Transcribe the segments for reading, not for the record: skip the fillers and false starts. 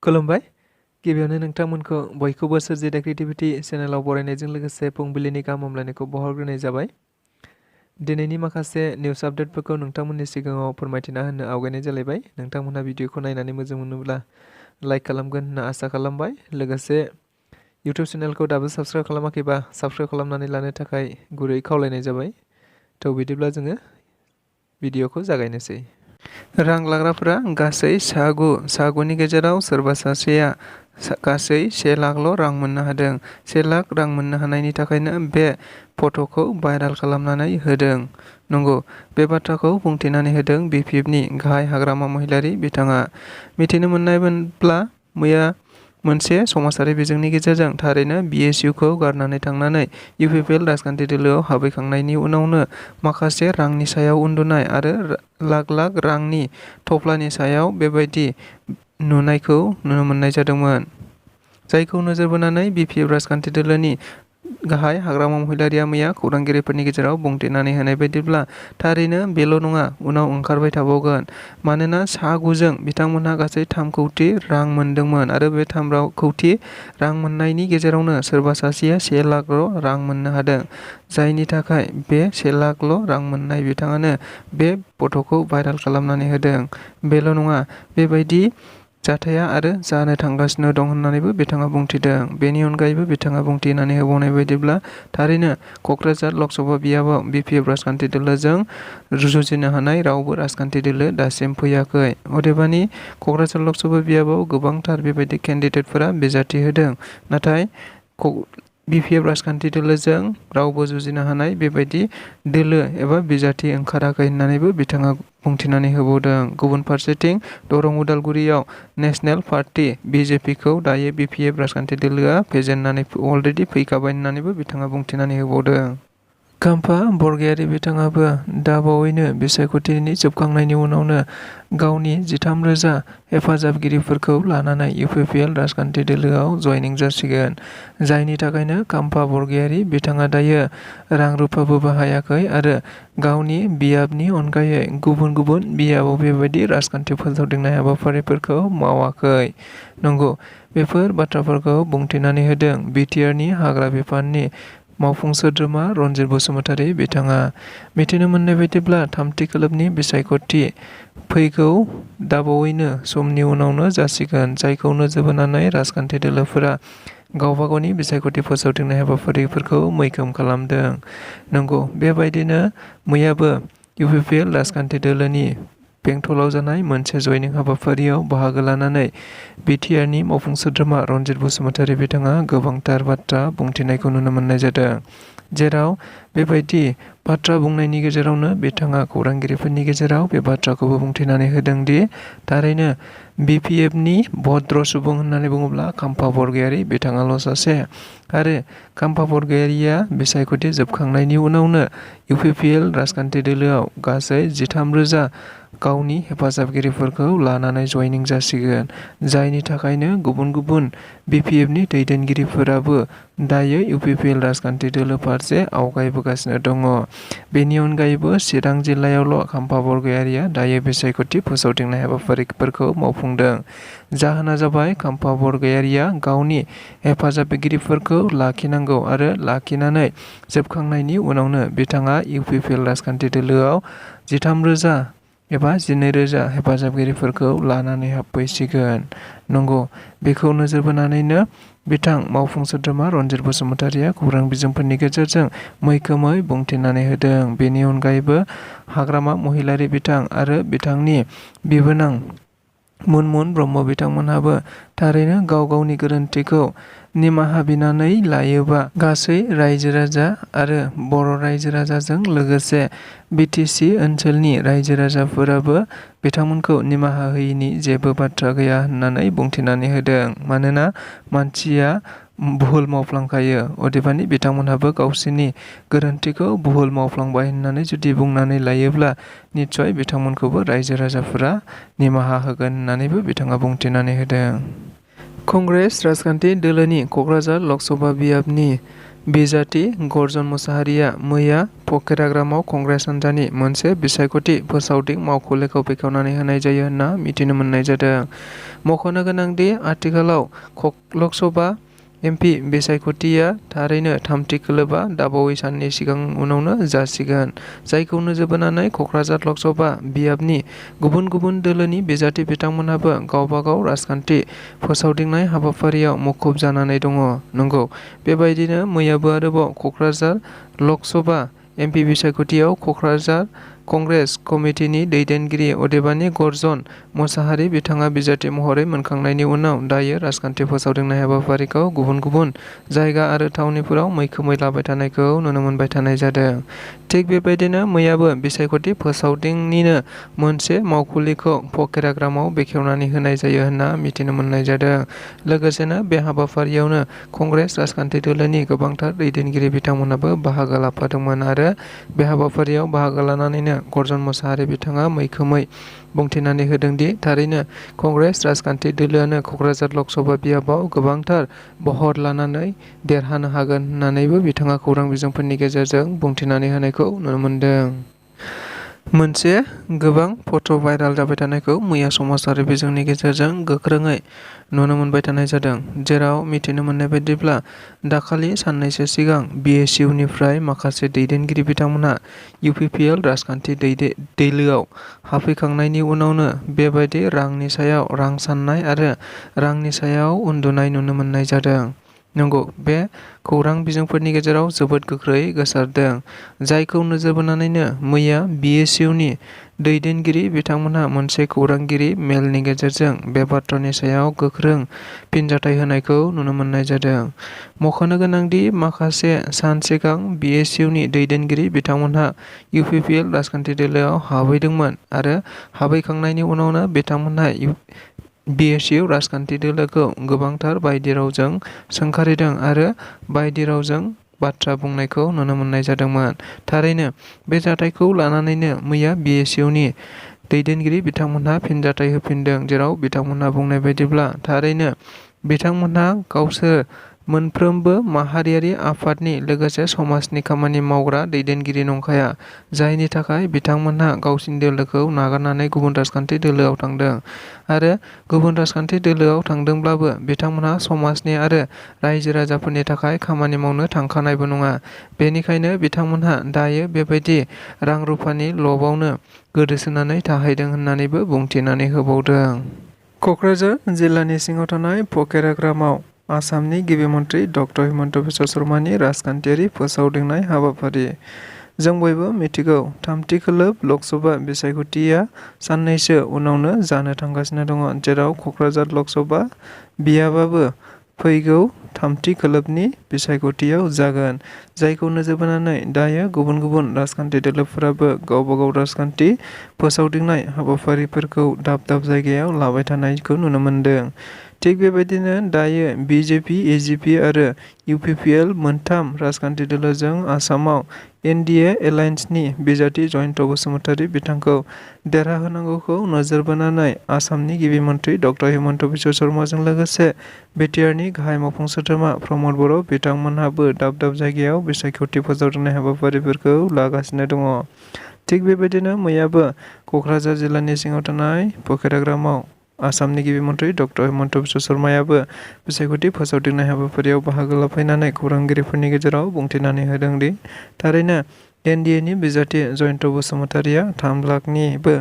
खुलुमबाय। गिबियावनो नोंथांमोनखौ बयखौबो सोरजिदा क्रिएटिभिटी चेनेलाव बरायनायजों लोगोसे फुंबिलिनि गाहाम हामलायनायखौ बावहरग्रोनाय जाबाय। दिनैनि माखासे निउस आपडेटफोरखौ नोंथांमोननि सिगाङाव फोरमायथिना होनो आवगायनाय जालायबाय। नोंथांमोनहा भिडिअखौ नायनानै मोजां मोनोब्ला लाइक खालामगोन होनना आसा खालामबाय। लोगोसे इउटिउब चेनेलखौ दाबो साबस्क्राइब खालामाखैबा साबस्क्राइब खालामनानै लानो थाखाय गुरै खावलायनाय जाबाय। थ' बिदिब्ला जोङो भिडिअखौ जागायनोसै। रां लाग्राफोरा गासै सागुनि गेजेराव सोरबा सासेया गासै 1 लाखल' रां मोननो हादों। 1 लाख रां मोननो हानायनि थाखायनो बे फट'खौ भाइराल खालामनानै होदों। नंगौ, बे बाथ्राखौ बुंथिनानै होदों BPFनि गाहाय हाग्रामा महिलारि बिथाङा। मिथिनो मोननायब्ला मैया मोनसे समाजारि बिजोंनि गेजेरजों थारैनो BSUखौ गारनानै थांनानै UPPL राजखान्थि दोलोआव हाबैखांनायनि उनावनो माखासे रांनि सायाव उन्दुनाय आरो लाख लाख रांनि थफ्लानि सायाव बेबायदि नुनायखौ नुनो मोननाय जादोंमोन। जायखौ नोजोर बोनानै BPF राजखान्थि दोलोनि गाहाय हाग्रामा महिलारिया मैया खौरांगिरिफोरनि गेजेराव बुंथिनानै होनाय बायदिब्ला थारैनो बेल' नङा, उनाव ओंखारबाय थाबावगोन। मानोना सागुजों बिथांमोनहा गासै 3 कौटि रां मोनदोंमोन आरो बे 3 कौटि रां मोननायनि गेजेरावनो सोरबा सासेया 1 लाखल' रां मोननो हादों। जायनि थाखाय बे 1 लाखल' रां मोननाय बिथाङानो बे फट'खौ भाइराल खालामनानै होदों। बेल' नङा, बेबायदि जाथाया आरो जानो थांगासिनो दं होननानैबो बिथाङा बुंथिदों। बेनि अनगायैबो बिथाङा बुंथिनानै होबावनाय बायदिब्ला थारैनो क'क्राझार लकसभा बियाबाव BPF राजखान्थि दोलोजों जुजिनो हानाय रावबो राजखान्थि दोलो दासिम फैयाखै। अदेबानि क'क्राझार लकसभा बियाबाव गोबांथार बेबायदि केन्डिडेटफोरा बिजाथि होदों। नाथाय BPF राजखान्थि दोलोजों रावबो जुजिनो हानाय बेबायदि दोलो एबा बिजाथि ओंखाराखै होननानैबो बिथाङा बुंथिनानै होबावदों। गुबुन फारसेथिं दरं उदालगुरियाव नेशनेल पार्टी BJPखौ दायो BPF राजखान्थि दोलोआ फेजेननानै अलरेडि फैखाबाय होननानैबो बिथाङा बुंथिनानै होबावदों। खाम्फा बरगयारी बिथाङाबो दाबावैनो बिसायख'थिनि जोबखांनायनि उनावनो गावनि 13,000 हेफाजाबगिरिफोरखौ लानानै UPPL राजखान्थि दोलोआव जयनिं जासिगोन। जायनि थाखायनो खाम्फा बरगयारी बिथाङा दायो रां रुफाबो बाहायाखै आरो गावनि बियाबनि अनगायै गुबुन बियाबाव बेबायदि राजखान्थि फोसावदिंनाय हाबाफारिफोरखौ मावाखै। नंगौ, बेफोर बाथ्राफोरखौ बुंथिनानै होदों BTRनि हाग्रा बिफाननि मावफुं सोद्रोमा रनजित बसुमतारी बिथाङा। मिथिनो मोननाय बायदिब्ला 3थि खोलोबनि बिसायख'थि फैगौ दाबावैनो समनि उनावनो जासिगोन। जायखौ नोजोर बोनानै राजखान्थि दोलोफोरा गावबा गावनि बिसायख'थि फोसावदिंनाय हाबाफारिफोरखौ मैखोम खालामदों। नंगौ, बेबायदिनो मैयाबो UPPL राजखान्थि दोलोनि बेंटलाव जानाय मोनसे जयनिं हाबाफारियाव बाहागो लानानै BTRनि मावफुं सोद्रोमा रनजित बसुमतारी बिथाङा गोबांथार बाथ्रा बुंथिनायखौ नुनो मोननाय जादों। जेराव बेबायदि बाथ्रा बुंनायनि गेजेरावनो बिथाङा खौरांगिरिफोरनि गेजेराव बे बाथ्राखौबो बुंथिनानै होदों दि थारैनो BPFनि भद्र सुबुं होननानै बुङोब्ला खाम्फा बरगयारी बिथाङाल' सासे। आरो खाम्फा बरगयारीया बिसायख'थि जोबखांनायनि उनावनो UPPL राजखान्थि दोलोआव गासै 13,000 गावनि हेफाजाबगिरिफोरखौ लानानै जयनिं जासिगोन। जायनि थाखायनो गुबुन BPFनि दैदेनगिरिफोराबो दायो UPPL राजखान्थि दोलो फारसे आवगायबोगासिनो दङ। बेनि अनगायैबो चिरां जिल्लायावल' खाम्फा बरगयारीया दायो बिसायख'थि फोसावदिंनाय हाबाफारिफोरखौ मावफुंदों। जाहोना जाबाय खाम्फा बरगयारीया गावनि हेफाजाबगिरिफोरखौ लाखिनांगौ आरो लाखिनानै जोबखांनायनि उनावनो बिथाङा UPPL राजखान्थि दोलोआव 13,000 एबा 12,000 हेफाजाबगिरिफोरखौ लानानै हाबफैसिगोन। नंगौ, बेखौ नोजोर बोनानैनो बिथां मावफुं सोद्रोमा रनजित बसुमतारीया खौरां बिजोंफोरनि गेजेरजों मैखोमै बुंथिनानै होदों। बेनि अनगायैबो हाग्रामा महिलारि बिथां आरो बिथांनि बिबोनां मुनमुन ब्रह्म बिथांमोनहाबो थारैनो गाव गावनि गोरोन्थिखौ निमाहा बिनानै लायोबा गासै रायजो राजा आरो बर' रायजो राजाजों लोगोसे BTC ओनसोलनि रायजो राजाफोराबो बिथांमोनखौ निमाहा होयिनि जेबो बाथ्रा गैया होननानै बुंथिनानै होदों। मानोना मानसिया भुल मावफ्लांखायो। अदेबानि बिथांमोनहाबो गावसोरनि गोरोन्थिखौ भुल मावफ्लांबाय होननानै जुदि बुंनानै लायोब्ला निस्सय बिथांमोनखौबो रायजो राजाफोरा निमाहा होगोन होननानैबो बिथाङा बुंथिनानै होदों। कंग्रेस राजखान्थि दोलोनि क'क्राझार लकसभा बियाबनि बिजाथि गर्जन मुसाहारिया मैया पकेराग्रामाव कंग्रेस हान्जानि मोनसे बिसायख'थि फोसावदिं मावख'लेखौ बेखेवनानै होनाय जायो होनना मिथिनो मोननाय जादों। मख'नो गोनांदि आथिखालाव लकसभा एमपि बिसायख'थिया थारैनो थामथि खोलोबआ दाबावै साननि सिगां उनावनो जासिगोन, जायखौ नोजोर बोनानै क'क्राझार लकसभा बियाबनि गुबुन गुबुन दोलोनि बिजाथि बिथांमोनहाबो गावबा गाव राजखान्थि फोसावदिंनाय हाबाफारियाव मुखुब जानानै दङ। नंगौ, बेबायदिनो मैयाबो आरोबाव क'क्राझार लकसभा एमपि बिसायख'थियाव क'क्राझार कंग्रेस कमिटिनि दैदेनगिरि अदेबानि गर्जन मुसाहारि बिथाङा बिजाथि महरै मोनखांनायनि उनाव दायो राजखान्थि फोसावदिंनाय हाबाफारिखौ गुबुन गुबुन जायगा आरो थावनिफोराव मैखोमै लाबाय थानायखौ नुनो मोनबाय थानाय जादों। थिग बेबायदिनो मैयाबो बिसायख'थि फोसावदिंनिनो मोनसे मावखुलिखौ पकेराग्रामाव बेखेवनानै होनाय जायो होनना मिथिनो मोननाय जादों। लोगोसेनो बे हाबाफारियावनो कंग्रेस राजखान्थि दोलोनि गोबांथार दैदेनगिरि बिथांमोनाबो बाहागो लाफादोंमोन आरो बे हाबाफारियाव बाहागो लानानैनो गर्जन मुसाहारि बिथाङा मैखोमै बुंथिनानै होदोंदि थारैनो कंग्रेस राजखान्थि दोलोआनो क'क्राझार लकसभा बियाबाव गोबांथार बहर लानानै देरहानो हागोन होननानैबो बिथाङा खौरां बिजोंफोरनि गेजेरजों बुंथिनानै होनायखौ नुनो मोनदों। मोनसे गोबां फट' भाइराल जाबाय थानायखौ मैया समाजारि बिजोंनि गेजेरजों गोख्रोङै नुनो मोनबाय थानाय जादों, जेराव मिथिनो मोननाय बायदिब्ला दाखालि साननैसो सिगां BSUनिफ्राय माखासे दैदेनगिरि बिथांमोनहा UPPL राजखान्थि दोलोआव हाबफैखांनायनि उनावनो बेबायदि रांनि सायाव रां साननाय आरो रांनि सायाव उन्दुनाय नुनो मोननाय जादों। नंगौ, बे खौरां बिजोंफोरनि गेजेराव जोबोद गोख्रै गोसारदों, जायखौ नोजोर बोनानैनो मैया BSUनि दैदेनगिरि बिथांमोनहा मोनसे खौरांगिरि मेलनि गेजेरजों बे बाथ्रानि सायाव गोख्रों फिनजाथाय होनायखौ नुनो मोननाय जादों। मख'नो गोनांदि माखासे सान सिगां BSUनि दैदेनगिरि बिथांमोनहा UPPL राजखान्थि दोलोआव हाबहैदोंमोन आरो हाबहैखांनायनि उनावनो बिथांमोनहा BSU राजखान्थि दोलोखौ गोबांथार बायदि रावजों सोंखारिदों आरो बायदि रावजों बाथ्रा बुंनायखौ नुनो मोननाय जादोंमोन। थारैनो बे जाथायखौ लानानैनो मैया BSUनि दैदेनगिरि बिथांमोनहा फिनजाथाय होफिनदों, जेराव बिथांमोनहा बुंनाय बायदिब्ला थारैनो बिथांमोनहा गावसोर मोनफ्रोमबो माहारियारि आफादनि लोगोसे समाजनि खामानि मावग्रा दैदेनगिरि नंखाया, जायनि थाखाय बिथांमोनहा गावसिनि दोलोखौ नागारनानै गुबुन राजखान्थि दोलोआव थांदों आरो गुबुन राजखान्थि दोलोआव थांदोंब्लाबो बिथांमोनहा समाजनि आरो रायजो राजाफोरनि थाखाय खामानि मावनो थांखानायबो नङा। बेनिखायनो बिथांमोनहा दायो बेबायदि रां रुफानि लबावनो गोदोसोनानै थाहैदों होननानैबो बुंथिनानै होबावदों। क'क्राझार जिल्लानि सिङाव थानाय पकेराग्रामाव आसामनि गिबि मन्थ्रि डक्टर हिमन्त बिश्व शर्मानि राजखान्थियारि फोसावदिंनाय हाबाफारि। जों बयबो मिथिगौ, थामथि खोलोब लकसभा बिसायख'थिया साननैसो उनावनो जानो थांगासिनो दङ, जेराव क'क्राझार लकसभा बियाबाबो फैगौ थामथि खोलोबनि बिसायख'थियाव जागोन, जायखौ नोजोर बोनानै दायो गुबुन गुबुन राजखान्थि दोलोफोराबो गावबा गाव राजखान्थि फोसावदिंनाय हाबाफारिफोरखौ दाब दाब जायगायाव लाबाय थानायखौ नुनो मोनदों। थिग बेबायदिनो दायो BJP, AGP आरो UPPL मोनथाम राजखान्थि दोलोजों आसामाव NDA एलायन्सनि बिजाथि जयन्त बसुमतारी बिथांखौ देरहाहोनांगौखौ नोजोर बोनानै आसामनि गिबि मन्थ्रि डक्टर हिमन्त बिश्व शर्माजों लोगोसे BTRनि गाहाय मावफुं सोद्रोमा प्रमद बर' बिथांमोनहाबो दाब दाब जायगायाव बिसायख'थि फोसावदिंनाय हाबाफारिफोरखौ लागासिनो दङ। थिग बेबायदिनो मैयाबो क'क्राझार जिल्लानि सिङाव थानाय पकेराग्रामाव आसामनि गिबि मन्थ्रि डक्टर हिमन्त बिश्व शर्मायाबो बिसायख'थि फोसावदिंनाय हाबाफारियाव बाहागो लाफैनानै खौरांगिरिफोरनि गेजेराव बुंथिनानै होदोंदि थारैनो NDAनि बिजाथि जयन्त बसुमतारीया 3 लाखनिबो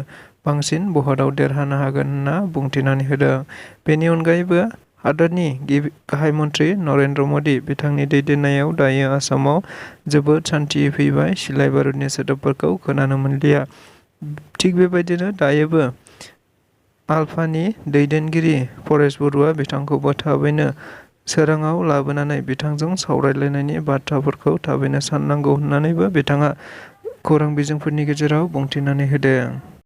बांसिन भटआव देरहानो हागोन होनना बुंथिनानै होदों। बेनि अनगायैबो हादोरनि गाहाय मन्थ्रि नरेन्द्र मदि बिथांनि दैदेननायाव दायो आसामाव जोबोद सान्थियै फैबाय, सिलाइ बारुदनि सोदोबफोरखौ खोनानो मोनलिया। थिग बेबायदिनो दायोबो आलफानि दैदेनगिरि परेश बरुवा बिथांखौबो थाबैनो सोराङाव लाबोनानै बिथांजों सावरायलायनायनि बाथ्राफोरखौ थाबैनो साननांगौ होननानैबो बिथाङा खौरां बिजोंफोरनि गेजेराव बुंथिनानै होदों।